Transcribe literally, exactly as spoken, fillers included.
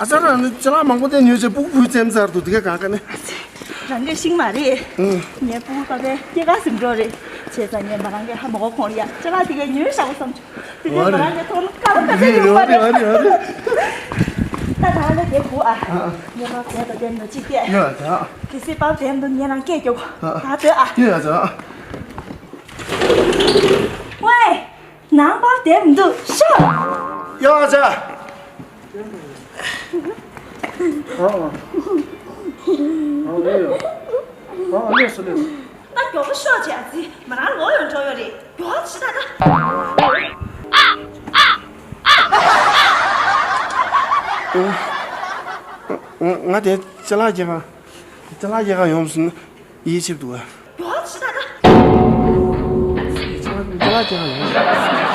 ཨ་ཅག་རང་ནི་ཅ་ལག་མང་པོ་དེ་ཉོས་བྱས་སྤུ་གུ་བུ་བཙེམ་ཚར་འདུག་དེ་ག་ག་ག་ནས། རང་གི་ཤིང་མ་རེད། ངའི་སྤུ་གུ་པ་ཕའི་སྐྱེས་སྐར་ཟིན་འགྲོ་རེད། བྱས་ཙང་ངས་མ་རང་གི་ཧ་མ་གོ་ཁོང་ལ་ཡ་ཅ་ལག་དེ་ག་ཉོས་བཞག་པ་བསམ་བྱུང་། དེ་ག་མ་རང་གི་ཐོག་ལ་དཀའ་ལས་ཁག་ཅིག་ཡོད་མ་རེད། ད་ད་ལ་དེ་བུ་ཨ། ངས་པ་ཕའི་ད་དེ་འདུག་ཅིག་བལྟས། ཡོད་ད། གལ་སྲིད་པ་ཕའི་འདུག་ངས་རང་སྐད་རྒྱོབ། ད་སྡོད་ཨ། ཡོད་ད། ཝེ། ནང་པར་བསྡད་མི་འདུག་ཤོག་ཡོང་ཨ་ཅག་ཨ་ཨ། ཨ་ཨ་ཡོད། ཨ་ཨ་ལས་སོ་ལས་སོ། ད་མགྱོགས་པོ་ཤོག་ཅིག་ཨ་ཙི། མ་རང་ལོག་ཡོང་འགྲོ་ཡོད་རེད། མགྱོགས་ཅིག་ད་ད། ང་དེ་ཅ་ལག་སྐྱེལ་ག་ཅ་ལག་སྐྱེལ་ག་ཡོང་སོང་། ཡིད་ཆེས་འདུག་ག་ཡོད་ཅི་ད་ད། ཅ་ལག་ཅ་ལག་ཅ་ལག་ཅ་ལག་ཡོད།